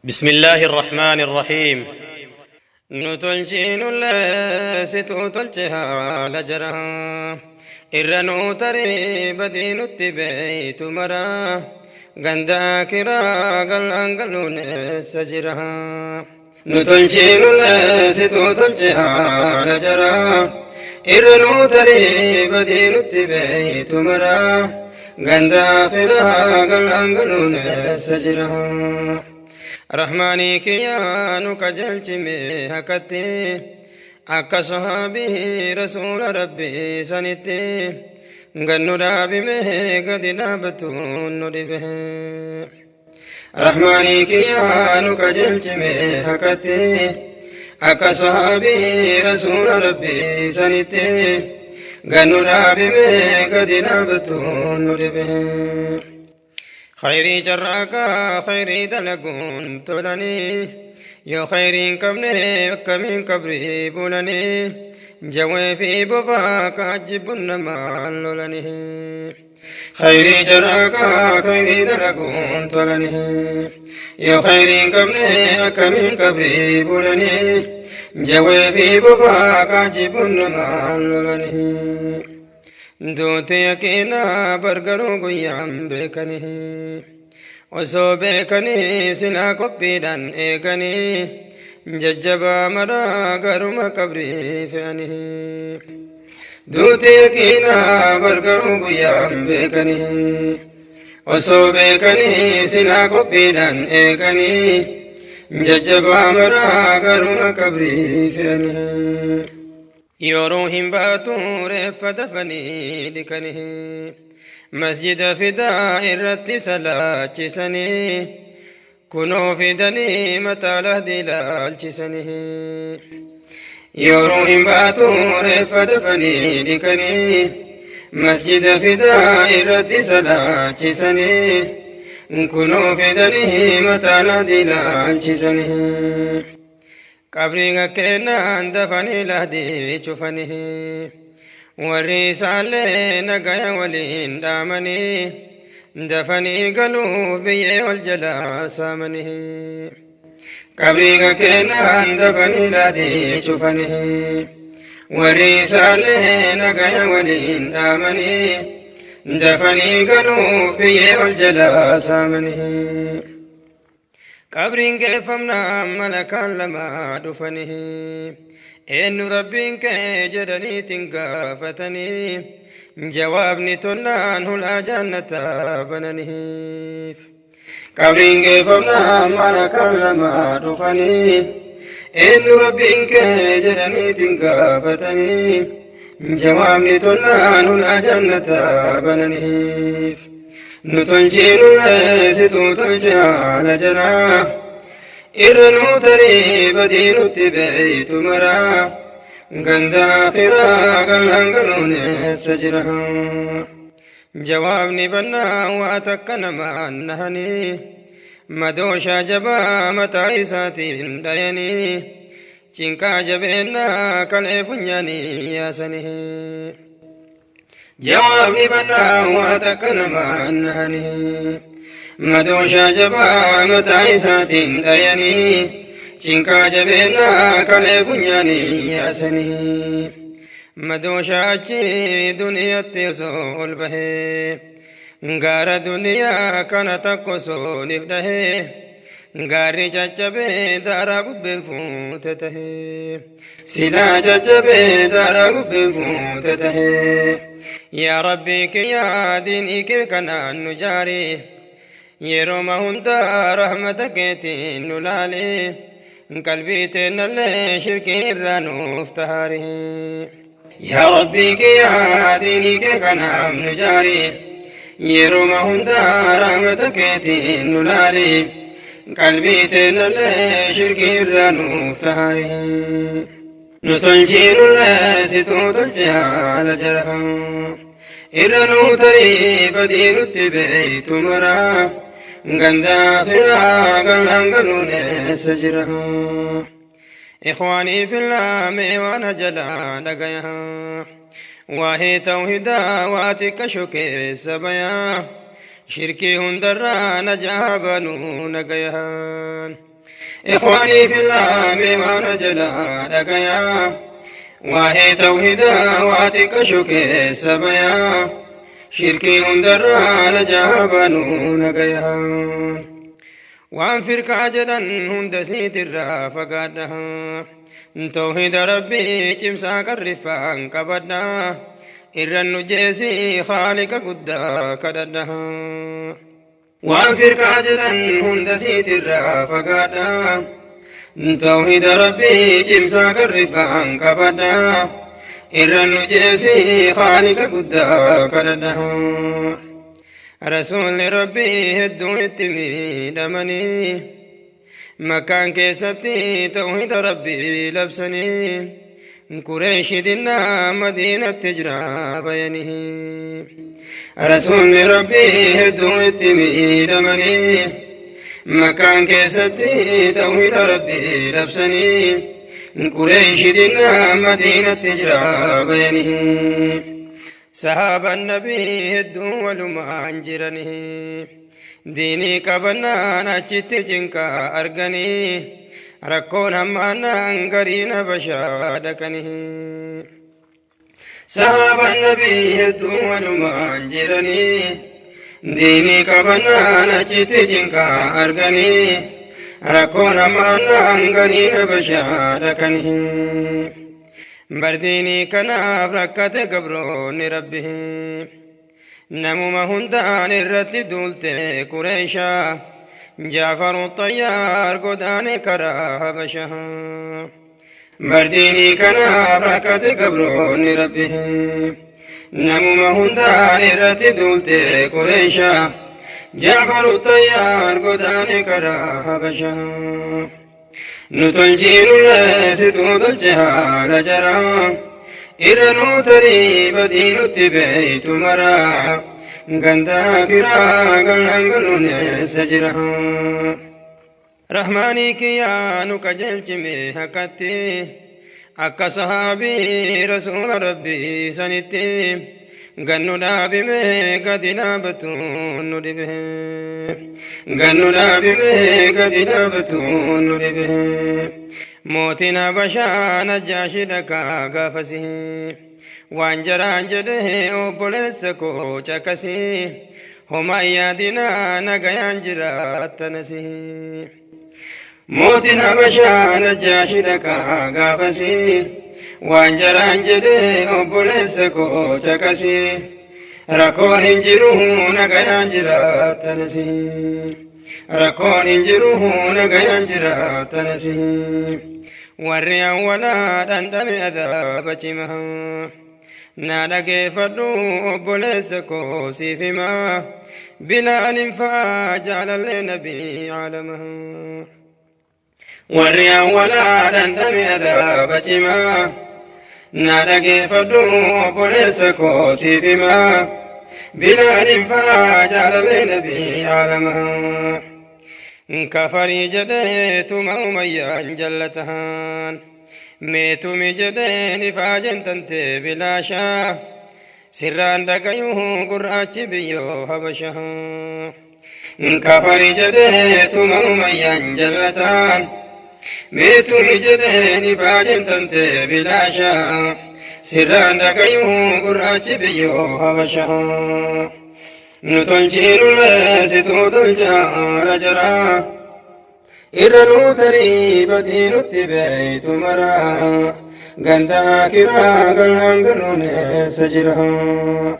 بسم الله الرحمن الرحيم. Nu tolchiinullee situu tolche haala jara, irra nuu tarii badii nutti beeytu mara, ganda akiraa galaan galuun eessa jira? Nu tolchiinullee situu tolche haala jara, irra nuu tarii badii nutti beeytu mara, ganda akiraa galaan galuun eessa jira? Rahmaanii kiyyaa nu qajeelchime hakatti, akka sahaabii rasuula rabbii sanitti gannu dhaabime, gadi dhaabatuun nu dhibe. Rahmaanii kiyyaa nu qajeelchime hakatti, akka sahaabii rasuula rabbii sanitti gannu dhaabime, gadi dhaabatuun nu dhibe. Khayrii carraaqaa, khayrii dalaguun tolanii, yoo khayrii hin qabne akkamiin qabrii bulanii? Jawee fi bofaa kaajjibbuun namaan lolanii. Khayrii carraaqaa, khayrii dalaguun tolanii, yoo khayrii hin qabne akkamiin qabrii bulanii? Jawee fi bofaa kaajjibbuun namaan lolanii. Duuti yaqiinaa bargaruu guyyaan beekanii, osoo beekanii silaa qophiidhaan eeganii, jajjabaa maraa garuma qabrii fe'anii. Duuti yaqiinaa bargaruu guyyaan beekanii, osoo beekanii silaa qophiidhaan eeganii, jajjabaa maraa garuma qabrii fe'anii. Yeroo hin baatu reeffa dafanii dhiqanii, masjida fidaa irratti salaachisanii, kunoo fidanii mataa lahdi ilaalchisanii. Yeroo hin baatu reeffa dafanii dhiqanii, masjida fidaa irratti salaachisanii, kunoo fidanii mataa lahdi ilaalchisanii. Qabrii gakkeenaan dafanii lahdii cufanii, warri isaallee nagaya waliin dhaamanii, dafanii galuuf biyyee ol jalaa saamanii. Qabrii gakkeenaan dafanii lahdii cufanii, warri isaallee nagaya waliin dhaamanii, dafanii galuuf biyyee ol jalaa saamanii. Qabriin geeffamnaan malakaan lama dhufanii, eenyu rabbiin kee jedhaniitiin gaafatanii, jawaabni tollaan hulaa jannataa bananiif. Qabriin geeffamnaan malakaan lama dhufanii, eenyu rabbiin kee jedhaniitiin gaafatanii, jawaabni tollaan hulaa jannataa bananiif. Nu tolchiinullee situu tolche haala jalaa, irra nuu tarii badii nutti beeytu maraa, ganda akhiraa galaan galuun eessa jira? Jawaabni bannaa waa takka namaan nahanii, madooshaa jabaa mataa isaatiin dhayanii, cinqaa jabeennaa kalee funyaanii yaasanii. Jawaabni bannaa waa takka namaan nahanii, madooshaa jabaa mataa isaatiin dhayanii, cinqaa jabeennaa kalee funyaanii yaasanii. Madooshaa achi duniyatti osoo ol bahee, gaara duniyaa kana takko osoo nif dhahee, gaarri caccabee daaraa bubbeen fuute tahee. Silaa caccabee daaraa bubbeen fuute tahee. Yaa Rabbii kiyyaa, diinii kee kanaan nu jaari, yeroo hundaa rahmata keetiin nu laali, qalbii teennallee shirkii irraa nuuf tahaari. Yaa Rabbii kiyyaa, diinii kee kanaan nu jaari, yeroo hundaa rahmata keetiin nu laali, qalbii teennallee shirkii irraa nuuf tahaari. Nu tolchiinullee situu tolche haala jara, irra nuu tarii badii nutti beeytu maraa, ganda akhiraa galaan galuun eessa jira? إخواني في الله، mee waan jalaa dhagaya, waa'ee tawhidaa waa xiqqasho keessa bayaa, shirkii hundarraa najaa banuu nagayaan. إخواني في الله ميوانا جلا دقيا واهي توحيدا واتك شكي سبيا شركي هندرا نجابنو نقيا وان فرقا جدا هند سيت الرافقادها توحيد ربي چمسا كرفان كبدنا إرن جيسي خالق قدا كددها وان فرقا جدا هند سيت الرافقادها توحيد ربي چمسا كرفان كبدنا إرن جيسي خالق قدا كددها رسول ربي هدو اتمي دمني مكان كيستي توحيد ربي لبسني قريش دنا مدينة تجرى بينه رسول ربي هدو اتمي دمني مكان كيستي توحيد ربي لبسني قريش دنا مدينة تجرى بينه صحابة النبي هدو ولما انجرنه ديني كبنا نچت جنكا أرغني ركون همانا انغرين بشادكنه صحابة النبي هدو ولما انجرني ديني كبنا نچت جنكا أرغني ركون همانا انغرين بشادكنه برديني كناف ركت قبرون ربه نمو هندان الرت دولت قريشا جعفر الطيار قدان كرا حبشا برديني كناف ركت قبرون ربه نمو هندان الرت دولت قريشا جعفر الطيار قدان كرا حبشا نتلجين لست تلجها لجرا إرنو تريب دين التبيت مرا غندا كرا غنغلون سجرا رحماني كيانو كجلچمي حقتي أكا صحابي رسول ربي سنتي غنو دابي مي قدنا بتون ندبه غنو دابي مي قدنا بتون ندبه موتنا بشان جاشي دكا غفسي وانجران جده اوبولسكو چكسي هما يادنا نغيان جراتنسي موتنا بشان جاشي دكا غفسي وانجران جده اوبولسكو چكسي ركون انجرو نغيان جراتنسي ركون انجرو نغيان جراتنسي وريا ولا دندم أذاب چمها نادك فدو اوبولسكو سيفما بلال فاجعل النبي عالمها وريا ولا دندم أذاب چمها نادك فدو اوبولسكو سيفما بلال فاجعل النبي عالمها كفري جديت مؤميا جلتهان ميتو مجدين فاجن تنتي بلاشا سران دقيوه قرآتش بيو حبشا كفري جديت مؤميا جلتان ميتو مجدين فاجن تنتي بلاشا سران دقيوه قرآتش بيو حبشا نتلجين لست تلجا لجرا إرنو تريب دين التبيت مرا غندا كرا غلنغلون سجرا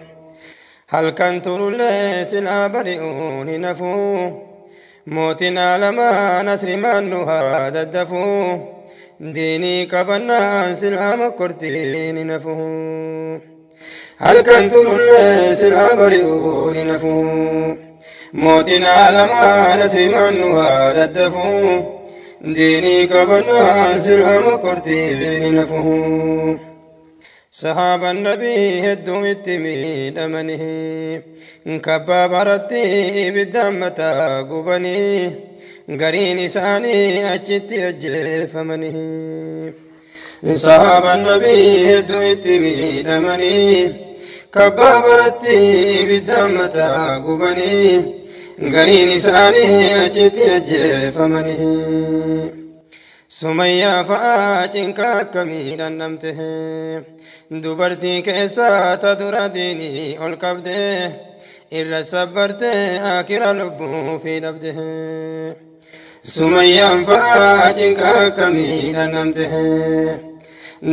هل كنت ليس الأبرئون نفو موتنا لما نسر من هذا الدفو ديني كبنا سلام كرتين نفو هل كنت ليس الأبرئون نفو موتنا لما نسر من هذا الدفو ديني كبنا سلام كرتين نفو صحابة النبي هدو التمي دمنه كباب رتي بالدم تاقبني قرين ساني أجت أجل فمنه صحابة النبي هدو التمي دمنه كباب رتي بالدم تاقبني Gariin isaanii achitti ajjeefamanii. Sumayyaa fa'aa cinqa akkamii dhandhamte? Dubartii keessaa ta dura diinii ol qabde, irra sabbarte, akira lubbuu fi dhabde. Sumayyaan fa'aa cinqa akkamii dhandhamte?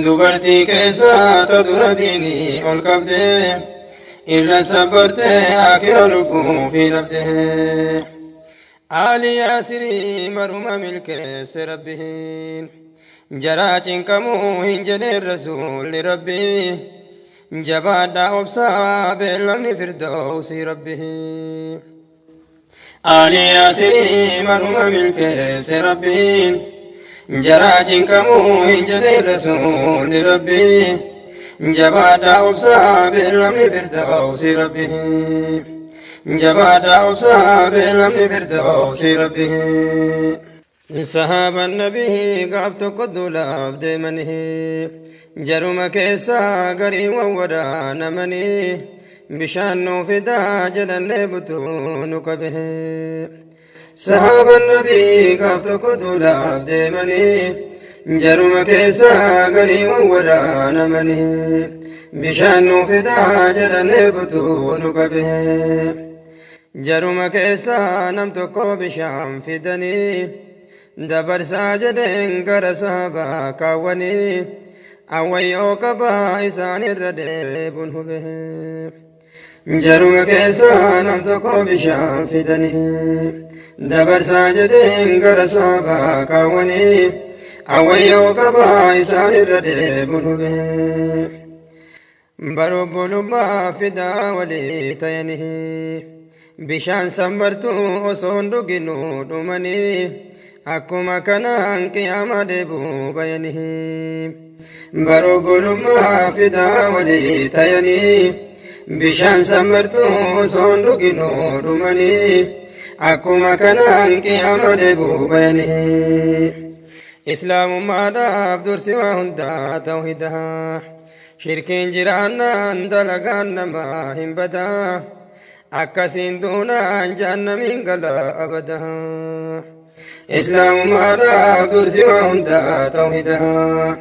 Dubartii keessaa ta dura diinii ol qabde, irra sabbarte, akira lubbuu fi dhabde. Ali Yaasirii maruma milkeesse Rabbiin. Jaraa cinqamuu hin jedheen Rasuulli Rabbii. Jabaadhaa obsaa, beellamni firdawsii Rabbii. Ali Yaasirii maruma milkeesse Rabbiin. Jaraa cinqamuu hin jedheen Rasuulli Rabbii. Jabaadhaa obsaa, beellamni firdawsii Rabbii. Jabaadhaa obsaa, beellamni firdawsii Rabbii. Sahaaban Nabii gaaf tokko duulaaf deemanii, jaruma keessaa garii wawwaraanamanii, bishaan nuu fidaa jedhannee butuu nu qabe. Sahaaban Nabii gaaf tokko duulaaf deemanii, jaruma keessaa garii wawwaraanamanii, bishaan nuu fidaa jedhannee butuu nu qabe. Jaruma keessaa nam tokko bishaan fidanii, dabarsaa jedheen gara sahabaa kaawwanii, awwayyoo qabaa isaanirra deebuun hube. Jaruma keessaa nam tokko bishaan fidanii, dabarsaa jedheen gara sahabaa kaawwanii, awwayyoo qabaa isaanirra deebuun hube. Barobbolummaa fidaa walii tayanii, bishaan sanbartuu osoo hin dhuginuu dhumanii, akkuma kanaan qiyaama deebuu bayanii. Barobbolummaa fidaa walii tayanii, bishaan sanbartuu osoo hin dhuginuu dhumanii, akkuma kanaan qiyaama deebuu bayanii. Islaamummaadhaaf dursi waa hundaa tawhidaa. Shirkiin jiraannaan dalagaan namaa hin badaa. Akkasiin duunaan jahannamiin gala abadaa. Islaamummaadhaaf dursi waa hundaa tawhidaa.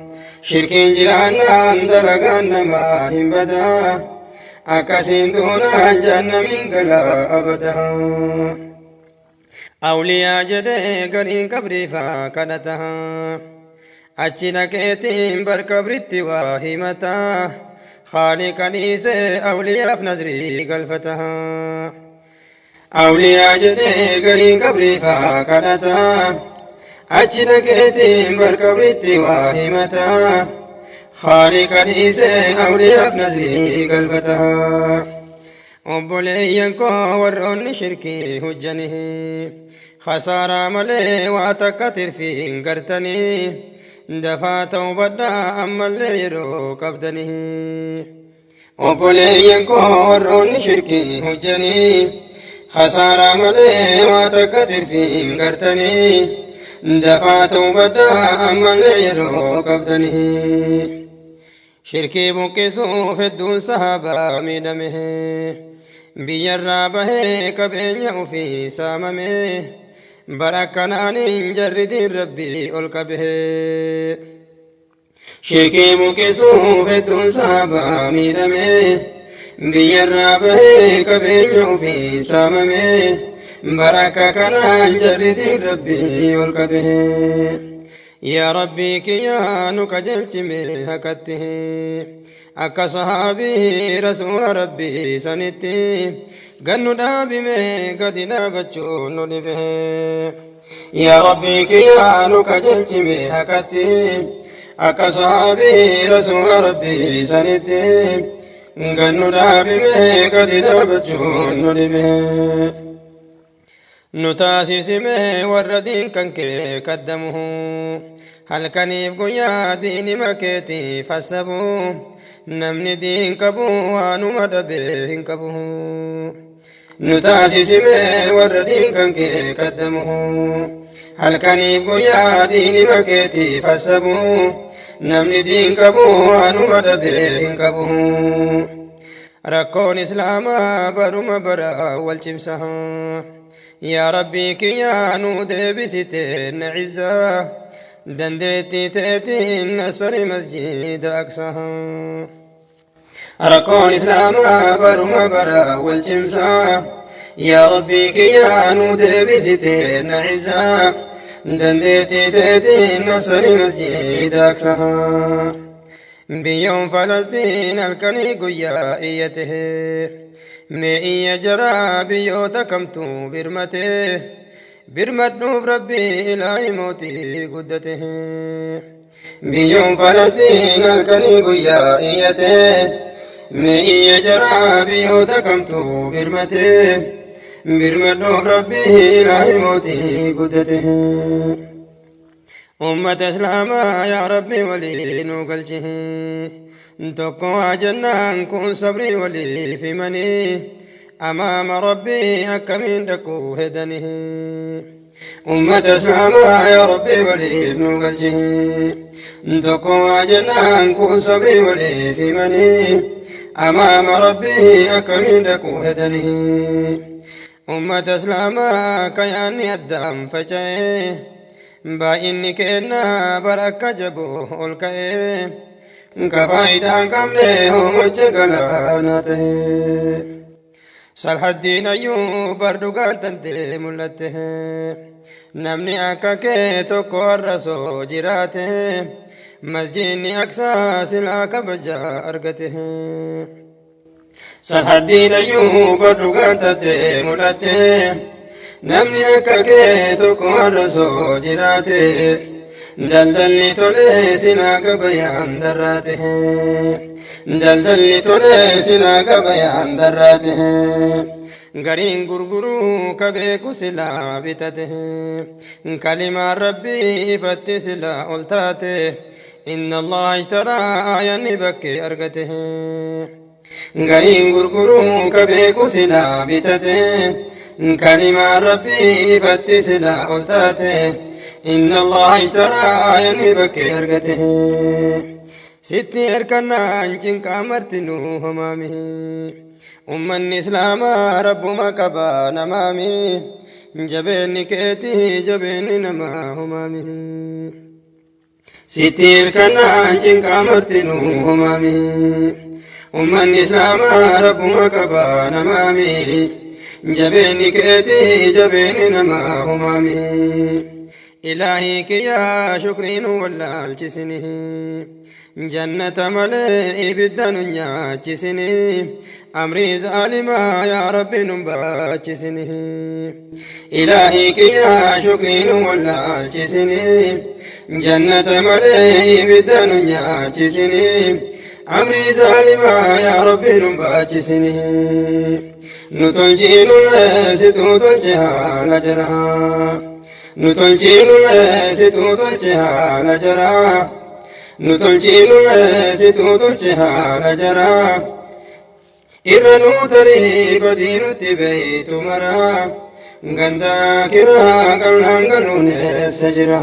Shirkiin jiraannaan dalagaan namaa hin badaa. Akkasiin duunaan jahannamiin gala abadaa. Awliyaa jedhee gariin qabriifaa kadhata. Achi dhaqeetiin bar qabritti waa himata. Khaaliqa dhiisee awliyaaf nazrii galfata. Awliyaa jedhee gariin qabriifaa kadhata. Achi dhaqeetiin bar qabritti waa himata. Khaaliqa dhiisee awliyaaf nazrii galfata. Obboleeyyan koo, warroonni shirkii hojjanii, khasaaraa malee waa takka tirfii hin gartanii. Dafaa ta'ubadhaa, ammallee yeroo qabdanii. Obboleeyyan koo, warroonni shirkii hojjanii, khasaaraa malee waa takka tirfii hin gartanii. Dafaa ta'ubadhaa, ammallee yeroo qabdanii. Shirkii buqqisuuf hedduun sahabaa miidhame. Biyyarraa bahee qabeenya ofii saamame. Bara kanaaniin jarri diin Rabbii ol qabe. Shirkii buqqisuuf hedduun sahabaa miidhame. Biyyarraa bahee qabeenya ofii saamame. Bara kanaan jarri diin Rabbii ol qabe. Yaa Rabbii kiyyaa, nu qajeelchime haqatti. Akka sahaabii Rasuula Rabbii sanitti gannu dhaabime, gadi dhaabachuu nu dhibe. Yaa Rabbii kiyyaa, nu qajeelchime haqatti. Akka sahaabii Rasuula Rabbii sanitti gannu dhaabime, gadi dhaabachuu nu dhibe. Nu taasisime warra diin kan kee kaddamu, halkaniif guyyaa diinima keetiif hassabu. Namni diin qabu waanuma dhabe hin qabu. Nu taasisime warra diin kan kee kaddamu, halkaniif guyyaa diinima keetiif hassabu. Namni diin qabu waanuma dhabe hin qabu. Rakkoon Islaamaa baruma bara wal cimsa. Yaa Rabbii kiyyaa nuu deebisite na izzaa dandeettii teetiin nasri masjida Aqsaa. Rakkoon Islaamaa baruma bara wal cimsaa. Yaa Rabbii kiyyaa nuu deebisite na izzaa dandeettii teetiin nasri masjida Aqsaa. Biyyoon Falastiin halkanii guyyaa iyyate. Mee iyya jaraa biyyoota kamtu birmate? Birmadhuuf Rabbii ilaahi mootii guddate. Biyyoon Falastiin halkanii guyyaa iyyate. Mee iyya jaraa biyyoota kamtu birmate? Birmadhuuf Rabbii ilaahi mootii guddate. Ummata Islaamaa yaa Rabbi walii nu galchi. Tokko waa jennaan kun sabrii waliif himanii amaama Rabbii akkamiin dhaquu hedanii. Ummata Islaamaa yaa Rabbi waliif nu galchi. Tokko waa jennaan kun sabrii waliif himanii amaama Rabbii akkamiin dhaquu hedanii. Ummata Islaamaa ka yaanni addaan faca'ee baay'inni kennaa bara akka jaboo ol ka'ee ka faayidaa hin qabne hoomacha galaanaa ta'e. Salhaddiin Ayyuub bar dhugaan tantee mul'atte. Namni akka kee tokko har'a soo jiraate masjiidni Aqsaa silaa kabaja argate. Salhaddiin Ayyuub bar dhugaan tantee mul'atte. Namni akka kee tokko har'a soo jiraate daldalli tolee silaa gabayaan darraate. Daldalli tolee silaa gabayaan darraate. Gariin gurguruu ka beeku silaa bitate. Kalimaan Rabbii ifatti silaa ol taate. Inna Allah ishtaraa aayanni bakkee argate. Gariin gurguruu ka beeku silaa bitate. Kalimaan Rabbii ifatti silaa ol taate. Inna Allah ishtaraa aayanni bakkee argate. Sitti erkannaan cinqaa martinuu homaami. Ummanni Islaamaa Rabbuma qaba namaami. Jabeenni keetii jabeenni namaa homaami. Sitti erkannaan cinqaa martinuu homaami. Ummanni Islaamaa Rabbuma qaba namaami. Jabeenni keetii jabeenni namaa homaami. Ilaahii kiyyaa shukrii nu wallaalchisini. Jannata malee ibidda nu nyaachisini. Amrii zaalimaa yaa Rabbi nu baachisini. Ilaahii kiyyaa shukrii nu wallaalchisini. Jannata malee ibidda nu nyaachisini. Amrii zaalimaa yaa Rabbi nu baachisini. Nu tolchiinullee situu tolche haala jaraa. Nu tolchiinullee situu tolche haala jaraa. Nu tolchiinullee situu tolche haala jaraa. Irra nuu tarii badii nutti beeytu maraa. Ganda kiraa qallaan galuun eessa jira?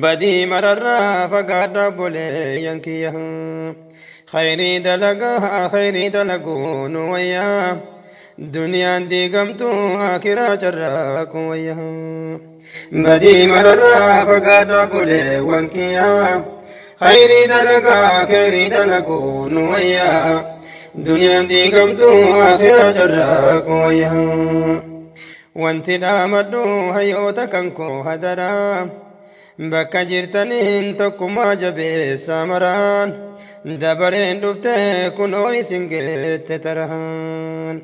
Badii mararraa fagaadha obboleeyyan kiyya. Khayrii dalagaa khayrii dalaguu nu wayyaa. Duniyaan diigamtu akiraa carraaquu wayya. Badii mararraa fagaadha obboleewwan kiyya. Khayrii dalagaa khayrii dalaguu nu wayyaa. Duniyaan diigamtu akiraa carraaquu wayya. Wanti dhaamadhu hayyoota kan koo hadaraa. Bakka jirtaniin tokkummaa jabeessaa maraan. Dabareen dhufte kunoo isin geette taraan.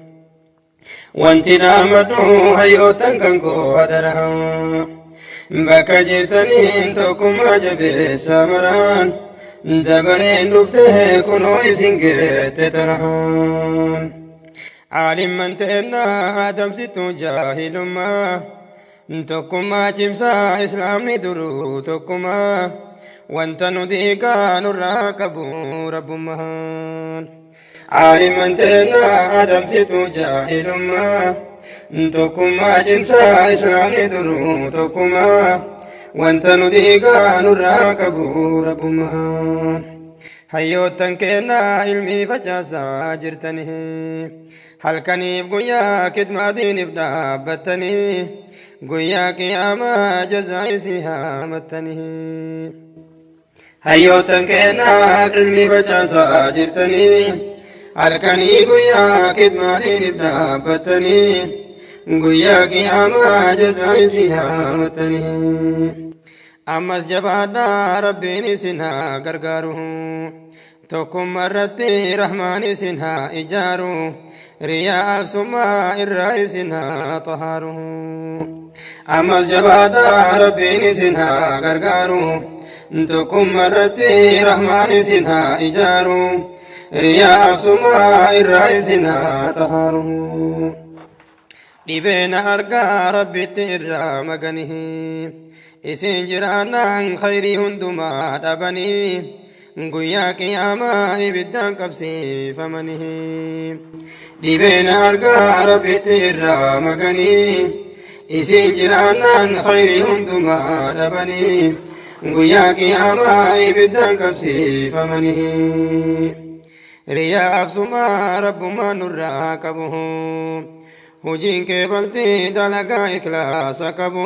Wanti dhaamadhu hayyootan kan koo hadaraa. Bakka jirtaniin tokkummaa jabeessaa maraan. Dabareen dhufte kunoo isin geette taraan. Aalimman teennaa adamsituu jaahilummaa. Tokkummaa cimsaa Islaamni duruu tokkummaa. Wanta nu diigaa nurraa qabu rabbummaan. Aalimman teennaa adamsituu jaahilummaa. Tokkummaa cimsaa Islaamni duruu tokkummaa. Wanta nu diigaa nurraa qabu rabbummaan. Hayyoottan kennaa ilmii facaasaa jirtanii. Halkaniif guyyaa kidmaa diiniif dhaabbattanii guyyaa qiyaamaa jazaa isii haamattanii. Hayyootan keenna ilmi facaasaa jirtanii halkanii guyyaa kidmaa diiniif dhaabbattanii guyyaa qiyaamaa jazaa isii haamattanii. Ammas jabaadhaa, Rabbiin isin haa gargaaru. Tokkummaa irratti Rahmaan isin haa ijaaru. Riyaa absummaa irraa isin haa xahaaru. Ammas jabaadhaa, Rabbiin isin haa gargaaru. Tokkummaa irratti Rahmaan isin haa ijaaru. Riyaa absummaa irraa isin haa xahaaru. Dhibeena argaa Rabbitti irraa maganii. Isin jiraannaan khayrii hundumaa dhabanii guyyaa qiyaamaa ibiddaan qabsiifamanii. Dhibeena argaa Rabbitti irraa maganii. Isin jiraannaan khayrii hundumaa dhabanii guyyaa qiyaamaa ibiddaan qabsiifamanii. Riyaa absumaa Rabbumaa nurraa qabu. Hojiin kee baltii dalagaa ikhlaasa qabu.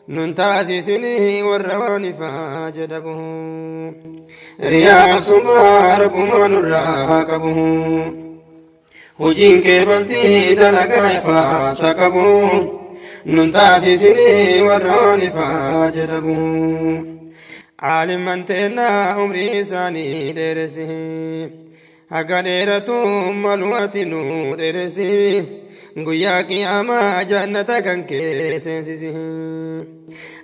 Nun taasisinii warra waan ifaa jedhamu. Riyaa absumaa Rabbumaa nurraa qabu. Hojiin kee baltii dalagaa ikhlaasa qabu. Nun taasisinii warra waan ifaa jedhamu. Aalimman teennaa umrii isaanii dheeresi. Haga dheeratu malu ati nu dheeresi. Guyyaa qiyaamaa jannata kan kee seensisi.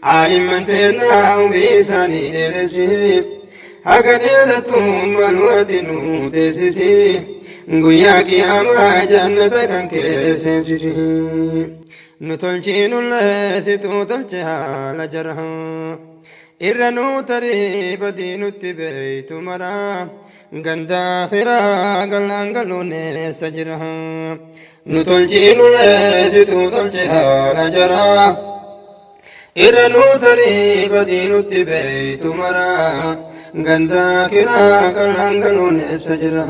Aalimman teennaa umrii isaanii dheeresi. Haga dheeratu malu ati nu teessisi. Guyyaa qiyaamaa jannata kan kee seensisi. Nu tolchiinullee situu tolche haala jara. Irra nuu tarii badii nutti beeytu mara. Ganda akhiraa galaan galuun eessa jira? Nu tolchiinullee situu tolche haala jara. Irra nuu tarii badii nutti beeytu mara. Ganda akhiraa galaan galuun eessa jira?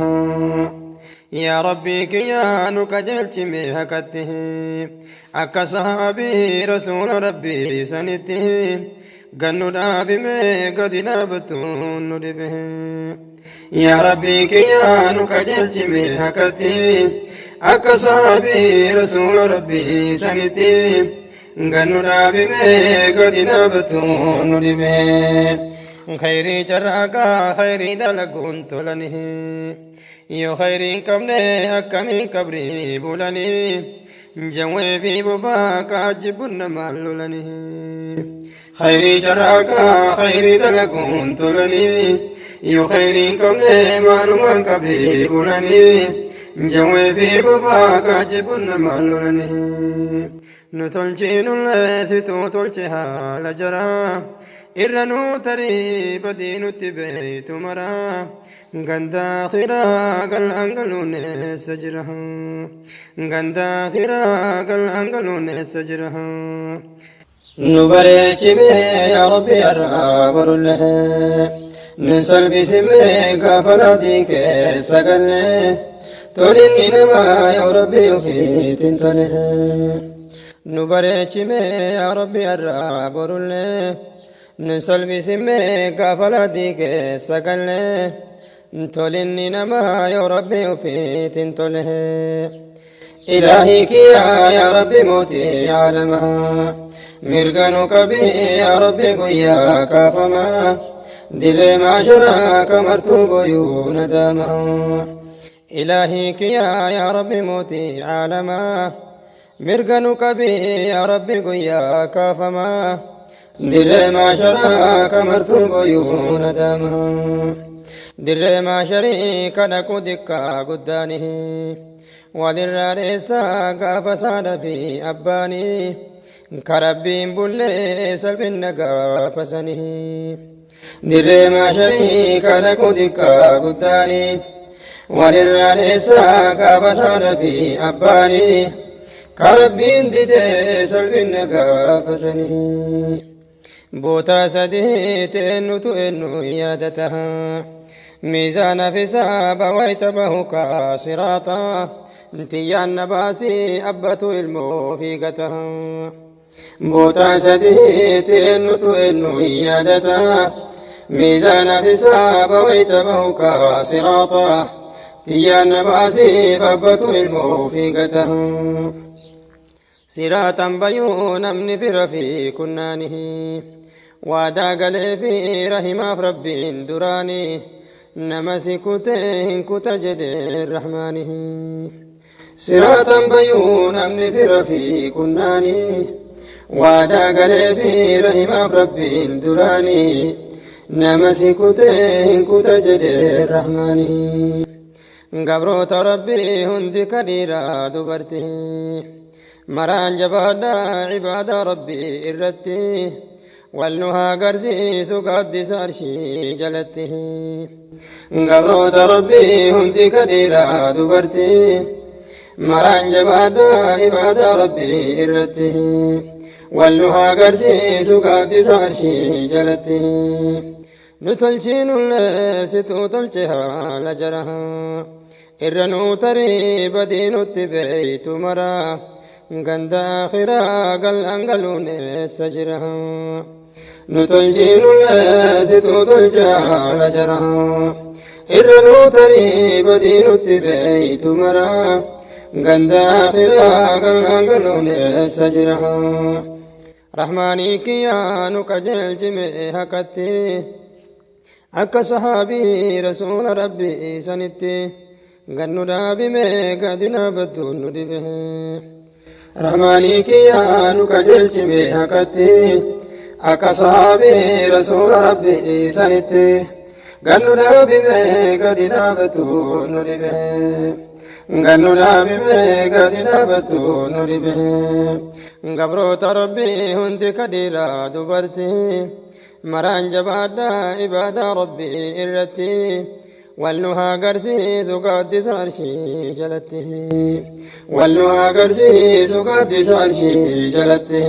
Yaa Rabbii kiyyaa, nu qajeelchime haqatti. Akka sahaabii Rasuula Rabbii sanitti gannu dhaabime gadi dhaabattu nu dhibe. Yaa Rabbii kiyyaa, nu qajeelchime haqatti. Akka sahaabii Rasuula Rabbii sanitti gannu dhaabime gadi dhaabattu nu dhibe. Khayrii carraaqaa, khayrii dalaguun tolanii. Yoo khayrii hin qabne akkamiin qabrii bulanii? Jawwee fi bobaa kaajibbuun namaan lolanii. Khayrii carraaqaa, khayrii dalaguun tolanii. Yoo khayrii hin qabne maalumaan qabrii bulanii? Jawwee fi bobaa kaajibbuun namaan lolanii. Nu tolchiinullee situu tolche haala jara. Irra nuu tarii badii nutti beeytu mara. Ganda akhiraa galaan galuun eessa jira? Ganda akhiraa galaan galuun eessa jira? Nu bareechime yaa Rabbi har'aa borullee. Nun salphisime gaafa laadii keessa galle. Tolinni namaa yaa Rabbi ofiitiin tole. Nu bareechime yaa Rabbi har'aa borullee. Nun salphisime gaafa laadii keessa galle. Tolinni namaa yoo Rabbi ofiitiin tole. Ilaahii kiyyaa, yaa Rabbi mootii aalamaa. Mirga nu qabii yaa Rabbi guyyaa kaafamaa. Dirree maasharaa kamartuu boyuu nadaamaa. Ilaahii kiyyaa, yaa Rabbi mootii aalamaa. Mirga nu qabii yaa Rabbi guyyaa kaafamaa. Dirree maasharaa kamartuu boyuu nadaamaa. Dirree maasharii kadhaquu diqqaa guddaanii. Walirraa dheessaa gaafa saadha fi abbaanii. Karabbiin bullee salphinna gaafasanii. Dirree maasharii kadhaquu diqqaa guddaanii. Walirraa dheessaa gaafa saadha fi abbaanii. Karabbiin didee salphinna gaafasanii. Boota sadii eenyutu eenyu yaadata? Miizaana fi saaba wayta bahu kaa siraata. Tiyyaan na baasii abbatu ilmoo fiigata. Bootaa sadiitti eenyutu eenyu hin yaadata. Miizaana fi saaba wayta bahu kaa siraata. Tiyyaan na baasii abbatu ilmoo fiigata. Siraataan bayuu namni fira fi kunnaanihi. Waadaa galee fi rahimaaf rabbiin duraanii. Nama si kutee hin kuta jedhee rahmaanihi. Siraataan bayuu namni fira fi kunnaanii. Waadaa galee fi rahimaaf rabbiin duraanii. Nama si kutee hin kuta jedhee rahmaanihi. Gabroota rabbii hundi kadhiiraa dubartii. Maraan jabaadhaa ibaadaa rabbii irratti. Wal nu haa garsiisu gaaddisa arshii jalatti. Gabroota rabbii hundi kadhiiraa dubartii. Maraan jabaadhaa ibaadaa rabbii irratti. Wal nu haa garsiisu gaaddisa arshii jalatti. Nu tolchiinullee situu tolche haala jara. Irra nuu tarii badii nutti beeytu mara. Ganda akhiraa gal'aan galuun eessa jira? Nu tolchiinullee situu tolche haala jara. Irra nuu tarii badii nutti beeytu mara. Ganda akhiraa gal'aan galuun eessa jira? Rahmaanii kiyyaa nu qajeelchime haqatti. Akka sahaabii rasuula rabbii sanitti gannu dhaabime gadi dhaabattu nu dhibe. Rahmaanii kiyyaa nu qajeelchime haqatti. Akka sahaabii rasuula rabbii sanitti gannu dhaabime gadi dhaabattu nu dhibe. Gannu dhaabime gadi dhaabattu nu dhibe. Gabroota rabbii hundi kadhiiraa dubartii. Maraan jabaadhaa ibaadaa rabbii irratti. Wal nu haa garsiisu gaaddisa arshii jalatti. Wal nu haa garsiisu gaaddisa arshii jalatti.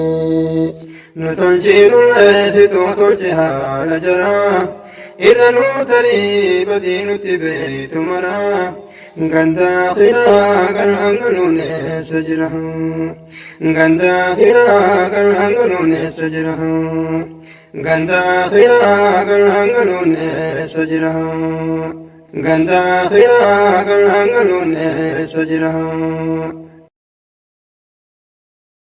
Nu tolchiinullee situu tolche haala jara. Irra nuu tarii badii nutti beeytu mara. Ganda akhiraa gal'aan galuun eessa jira? Ganda akhiraa gal'aan galuun eessa jira? Ganda akhiraa gal'aan galuun eessa jira? Ganda akhiraa gal'aan galuun eessa jira?